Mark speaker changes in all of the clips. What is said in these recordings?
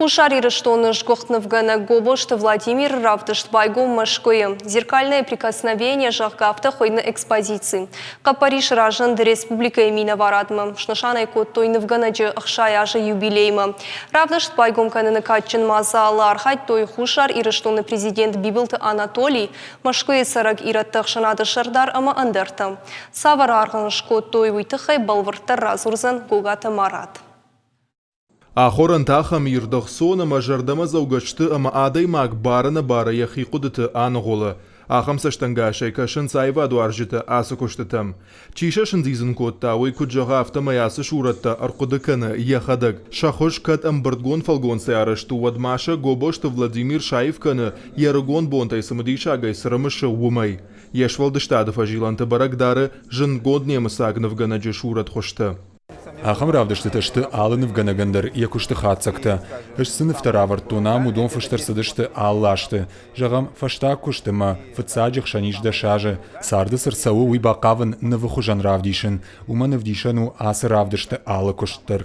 Speaker 1: Хуссар Ирыстоны сгуыхт нывгӕнӕг Гобозты Владимиры равдыст байгом Мӕскуыйы. «Зеркальное прикосновение», зӕгъгӕ, афтӕ хуыйны экспозици. Хъӕппӕрис разынд республикӕйы минӕварадмӕ. Снысан ӕй кодтой нывгӕнӕджы 60 азы юбилеймӕ. Равдыст байгом кӕныны кадджын мадзалы архайдтой Хуссар Ирыстоны президент Бибылты Анатолий, Мӕскуыйы цӕрӕг ирӕтты ӕхсӕнады сӕрдар ӕмӕ ӕндӕртӕ. Цавӕр аргъ ын скодтой, уый тыххӕй бӕлвырддӕр радзурдзӕн Гогаты Марат.
Speaker 2: Ахорӕнтӕ ахӕм ирд ӕхцон ӕмӕ зӕрдӕмӕдзӕугӕ сты ӕмӕ адӕймаг барыны-бары йӕхи хъуыдыты аныгъуылы. Ахӕм цӕстӕнгасӕй кӕсынц аивадуарзджытӕ ацы куыстытӕм. Чи сӕ сындидзын кодта, уый куыд зӕгъы, афтӕмӕй ацы сурӕттӕ ӕрхъуыды кӕны йӕхӕдӕг. Сӕ хуыз кӕд ӕмбырдгонд фӕлгонцӕй арӕзт у, уӕд ма сӕ Гобозты Владимир саив кӕны, йе рыгон бонтӕй цымыдисагӕй цы рымысы, уымӕй. Йе сфӕлдыстады фӕзилӕнты бӕрӕг дары зындгонд немыцаг нывгӕнӕджы сурӕтхуызтӕ.
Speaker 3: Ахӕм равдыстытӕ сты алы нывгӕнӕгӕн дӕр йӕ куысты хатдзӕгтӕ. Ӕз цы нывтӕ равӕрдтон ам, уыдон фыст ӕрцыдысты алы азты. Зӕгъӕм, фӕстаг куыст ӕмӕ фыццаджы хсӕн ис 10 азы. Царды цы рцӕуы, уый бахъавын нывы хуызӕн равдисын. Уымӕн ӕвдисӕн у ацы равдысты алы куыст дӕр.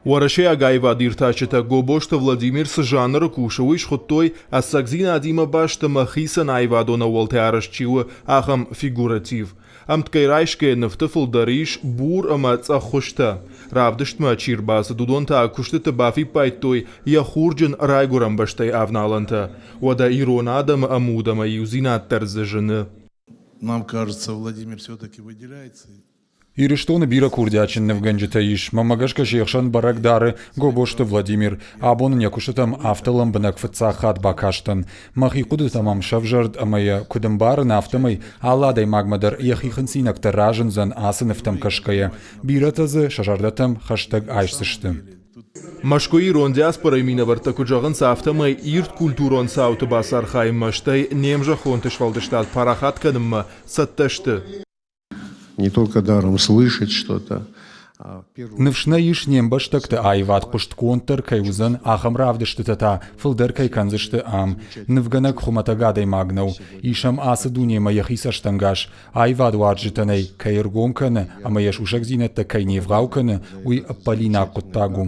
Speaker 2: Уӕрӕсейаг аивадиртасджытӕ Гобозты Владимир цы жанры кусы, уый схуыдтой, ӕцӕгдзинадимӕ баст ӕмӕ хицӕн аивадон ӕууӕлтӕй арӕзт чи у, ахӕм фигуратив. Ӕмткӕй райсгӕ нывты фылдӕр ис бур ӕмӕ цъӕх хуызтӕ. Равдыстмӕ чи рбацыд, уыдон та куыстыты бафиппайдтой йӕ хурджын райгуырӕн бӕстӕйы авналӕнтӕ. Уӕдӕ ирон адӕмы ӕмуд ӕмӕ иудзинад дӕр дзы зыны.
Speaker 4: Нам кажется, Владимир все-таки выделяется.
Speaker 3: Ирыстоны бирӕ курдиатджын нывгӕнджытӕ ис. Мӕнмӕ гӕсгӕ се хсӕн бӕрӕг дары Гобозты Владимир. Абон ын йӕ куыстытӕм афтӕ лӕмбынӕг фыццаг хатт бакастӕн. Мӕхи хъуыдытӕ мӕм сӕвзӕрд ӕмӕ йӕ куыд ӕмбарын, афтӕмӕй алы адӕймагмӕ дӕр йӕхи хынцинӕгтӕ разындзӕн ацы нывтӕм кӕсгӕйӕ. Бирӕтӕ дзы сӕ зӕрдӕтӕм хӕстӕг айсдзысты.
Speaker 2: Мӕскуыйы ирон диаспорӕйы минӕвӕрттӕ куыд зӕгъынц, афтӕмӕй ирд культурон цауты бацархайынмӕ, стӕй не мзӕххонты сфӕлдыстад парахат кӕнынмӕ цӕттӕ сты.
Speaker 5: Не только даром слышать что-то.
Speaker 3: Ныфс нӕ ис, не мбӕстӕгты аивад хъуыстгонддӕр кӕй уыдзӕн, ахӕм равдыстытӕ та фылдӕр кӕй кӕндзысты ам. Нывгӕнӕг хуымӕтӕг адӕймаг нӕу. Ис ӕм ацы дунемӕ йӕхи цӕстӕнгас, аивадуарзджытӕн ӕй кӕй ӕргом кӕны ӕмӕ йӕ сусӕгдзинӕдтӕ кӕй не вгъау кӕны, уый ӕппӕлинаг хъуыддаг у.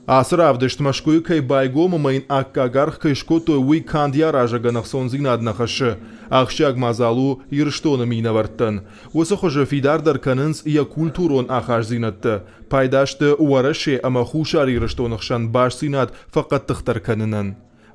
Speaker 2: Ацы равдыст Мӕскуыйы кӕй байгом ӕмӕ йын аккаг аргъ кӕй скодтой, уый канд йӕ аразӕгӕн ӕхцондзинад нӕ хӕссы. Ахсджиаг мадзал у Ирыстоны минӕвӕрттӕн. Уыцы хуызы фидардӕр кӕнынц йӕ культурон ахастдзинӕдтӕ, пайда сты Уӕрӕсе ӕмӕ Хуссар Ирыстоны хсӕн бастдзинад фӕхъӕддыхдӕр кӕнынӕн.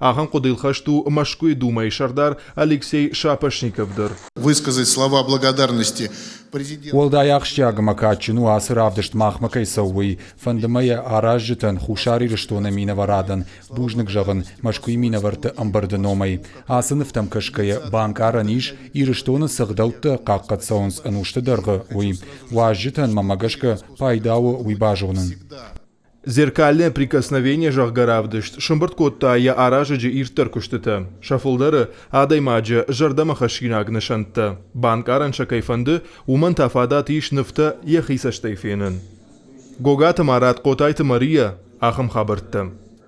Speaker 2: Ахӕм хъуыдыйыл хӕст у Мӕскуыйы Думӕйы сӕрдар Алексей Шапошников дӕр.
Speaker 4: Высказать слова благодарности президенту.
Speaker 3: Уӕлдай ахсджиаг ӕмӕ кадджын у ацы равдыст махмӕ кӕй цӕуы, уый. Фӕнды мӕ йӕ аразджытӕн, Хуссар Ирыстоны минӕварадӕн бузныг зӕгъын Мӕскуыйы минӕвӕртты ӕмбырды номӕй. Ацы нывтӕм кӕсгӕйӕ банкъарӕн ис, Ирыстоны цы ӕгъдӕуттӕ хъахъхъӕд цӕуынц ӕнусты дӕргъы, уый. Уазджытӕн, мӕмӕ гӕсгӕ, пайда у уый базонын.
Speaker 2: «Зеркальное прикосновение» зӕгъгӕ равдыст сӕмбырд кодта йӕ аразӕджы ирддӕр куыстытӕ. Сӕ фылдӕры адӕймаджы зӕрдӕмӕ хӕссинаг нысӕнттӕ. Банкъарӕн сӕ кӕй фӕнды, уымӕн та фадат ис нывтӕ йӕхи цӕстӕй фенын. Гогаты Марат, Хъотайты Мария, ахӕм хабӕрттӕ.